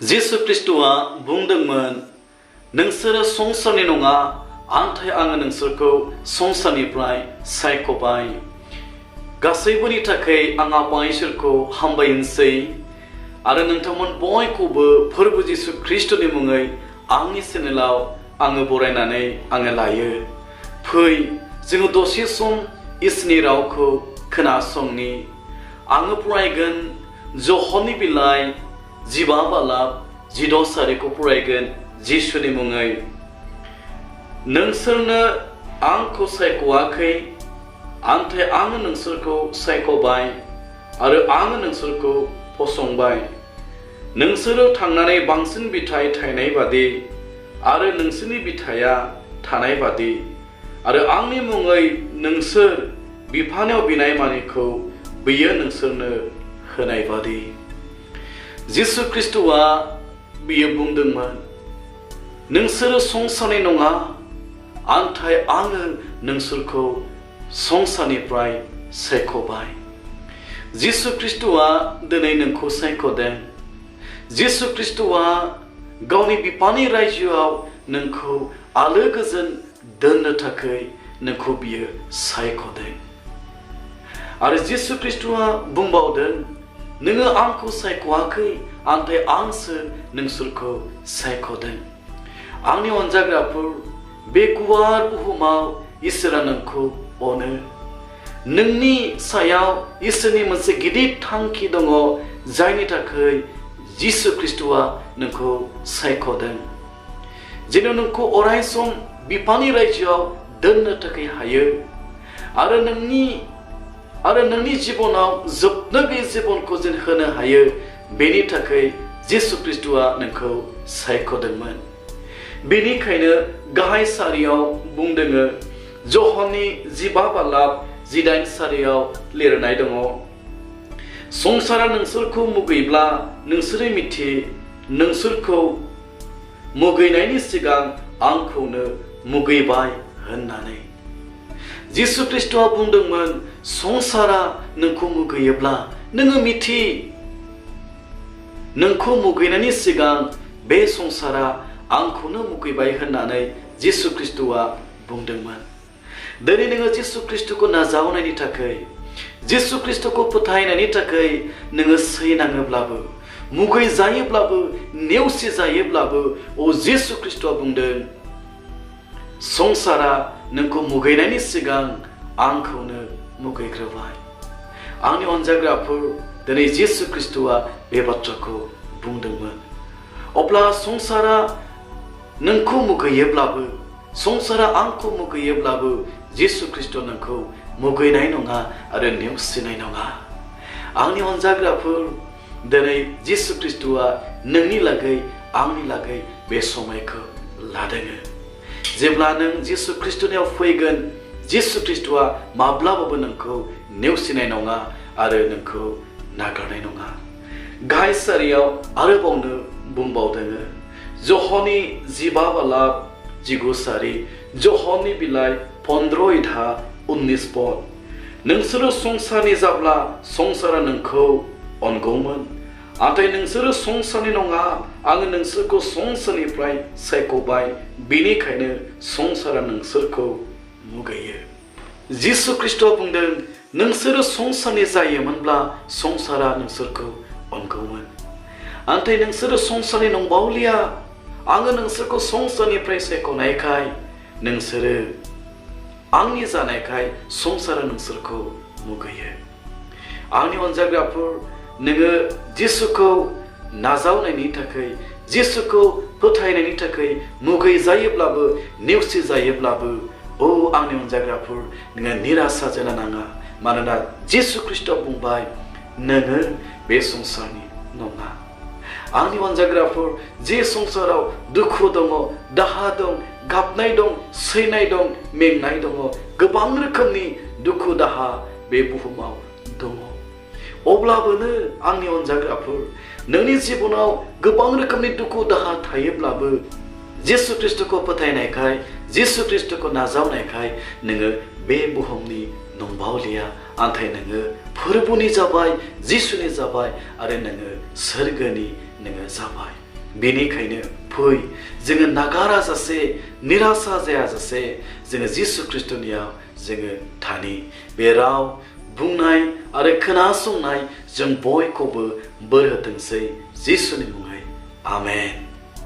जिसु ख्रीष्टआ बुंदोंमोन नोंसोरो संसारनि नङा आन्थाय आङो नोंसोरखौ संसारनिफ्राय सायख'बाय गासैबोनि थाखाय आं आफा इसोरखौ हामबायसै आरो नोंथांमोन बयखौबो फोरबो जिसु ख्रीष्टनि मुङै आंनि चेनेलाव आङो बरायनानै आङो लायो फै जोङो दसे सम इसोरनि रावखौ खोनासंनि आङो फरायगोन ज'हननि बिलाइ 15 बालाब 16 सारिखौ फरायगोन जिसुनि मुङै नोंसोरनो आंखौ सायख'वाखै आन्थाय आङो नोंसोरखौ सायख'बाय आरो आङो नोंसोरखौ फसंबाय नोंसोरो थांनानै बांसिन बिथाइ थायनाय बादि आरो नोंसोरनि बिथाइया थानाय बादि आरो आंनि मुङै नोंसोर बिफानाव बिनाय मानिखौ बियो नोंसोरनो होनाय बादि जिसु ख्रीष्टआ बियो बुंदोंमोन नोंसोरो संसारनि नङा आन्थाय आङो नोंसोरखौ संसारनिफ्राय सायख'बाय जिसु ख्रीष्टआ दिनै नोंखौ सायख'दों जिसु ख्रीष्टआ गावनि बिफानि रायजोआव नोंखौ आलो गोजोन दोननो थाखाय नोंखौ बियो सायख'दों आरो जिसु ख्रीष्टआ बुंबावदों नोङो आंखौ सायख'वाखै आन्थाय आंसो नोंसोरखौ सायख'दों आंनि अनजाग्राफोर बे गुवार बुहुमाव इसोरा नोंखौ अनो नोंनि सायाव इसोरनि मोनसे गिदिर थांखि दङ जायनि थाखाय जिसु ख्रीष्टआ नोंखौ सायख'दों जेन' नोंखौ अराय सम बिफानि रायजोआव दोननो थाखाय हायो आरो नोंनि जिबनाव जोबनो बे जिबनखौ जेन होनो हायो बेनि थाखाय जिसु ख्रीष्टआ नोंखौ सायख'दोंमोन बेनिखायनो गाहाय सारियाव बुंदोङो ज'हननि 15 बालाब 18 सारियाव लिरनाय दङ संसारा नोंसोरखौ मुगैब्ला नोंसोरो मिथि नोंसोरखौ मुगैनायनि सिगां आंखौनो मुगैबाय होननानै जिसु ख्रीष्टआ बुंदोंमोन संसारा नोंखौ मुगैयोब्ला नोङो मिथि नोंखौ मुगैनायनि सिगां बे संसारा आंखौनो मुगैबाय होननानै जिसु ख्रीष्टआ बुंदोंमोन दिनै नोङो जिसु ख्रीष्टखौ नाजावनायनि थाखाय जिसु ख्रीष्टखौ फोथायनायनि थाखाय नोङो सैनाङोब्लाबो मुगै जायोब्लाबो नेवसि जायोब्लाबो अ जिसु ख्रीष्टआ बुंदों संसारा नोंखौ मुगैनायनि सिगां आंखौनो मुगैग्रोबाय आंनि अनजाग्राफोर दिनै जिसु ख्रीष्टआ बे बाथ्राखौ बुंदोंमोन अब्ला संसारा नोंखौ मुगैयोब्लाबो संसारा आंखौ मुगैयोब्लाबो जिसु ख्रीष्ट नोंखौ मुगैनाय नङा आरो नेवसिनाय नङा आंनि अनजाग्राफोर दिनै जिसु ख्रीष्टआ नोंनि लागै आंनि लागै बे समायखौ लादों जेब्ला नों जिसु ख्रीष्टनियाव फैगोन जिसु ख्रीष्टआ माब्लाबाबो नोंखौ नेवसिनाय नङा आरो नोंखौ नागारनाय नङा गाहाय सारियाव आरोबावनो बुंबावदों ज'हननि 15 बालाब 19 सारि ज'हननि बिलाइ 15-19 पद नोंसोरो संसारनि जाब्ला संसारा नोंखौ अनगौमोन नाथाय नोंसोरो संसारनि नङा आङो नोंसोरखौ संसारनिफ्राय सायख'बाय बेनिखायनो संसारा नोंसोरखौ मुगैयो जिसु ख्रीष्टआ बुंदों नोंसोरो संसारनि जायोमोनब्ला संसारा नोंसोरखौ अनगौमोन नाथाय नोंसोरो संसारनि नंबावलिया आङो नोंसोरखौ संसारनिफ्राय सायख'नायखाय नोंसोरो आंनि जानायखाय संसारा नोंसोरखौ मुगैयो आंनि अनजाग्राफोर नोङो जिसुखौ नाजावनायनि थाखाय जिसुखौ फोथायनायनि थाखाय मुगै जायोब्लाबो नेवसि जायोब्लाबो ओ आंनि अनजाग्राफोर नोङो निराशा जानो नाङा मानोना जिसु ख्रीष्टआ बुंबाय नोङो बे संसारनि नङा आंनि अनजाग्राफोर जे संसाराव दुखु दङ दाहा दं गाबनाय दं सैनाय दं मेंनाय दङ गोबां रोखोमनि दुखु दाहा बे बुहुमाव दङ अब्लाबोनो आंनि अनजाग्राफोर नोंनि जिबनाव गोबां रोखोमनि दुखु दाहा थायोब्लाबो जिसु ख्रीष्टखौ फोथायनायखाय जिसु ख्रीष्टखौ नाजावनायखाय नोङो बे बुहुमनि नंबावलिया नाथाय नोङो फोरबुनि जाबाय जिसुनि जाबाय आरो नोङो सोरगोनि नोङो जाबाय बेनिखायनो फै जोङो नागारा जासे निराशा जाया जासे जोङो जिसु ख्रिस्टनियाव जोङो थानि बे राव बुंनाय आरो खोनासंनाय जों बयखौबो बोर होथोंसै जिसुनि मुङै आमेन।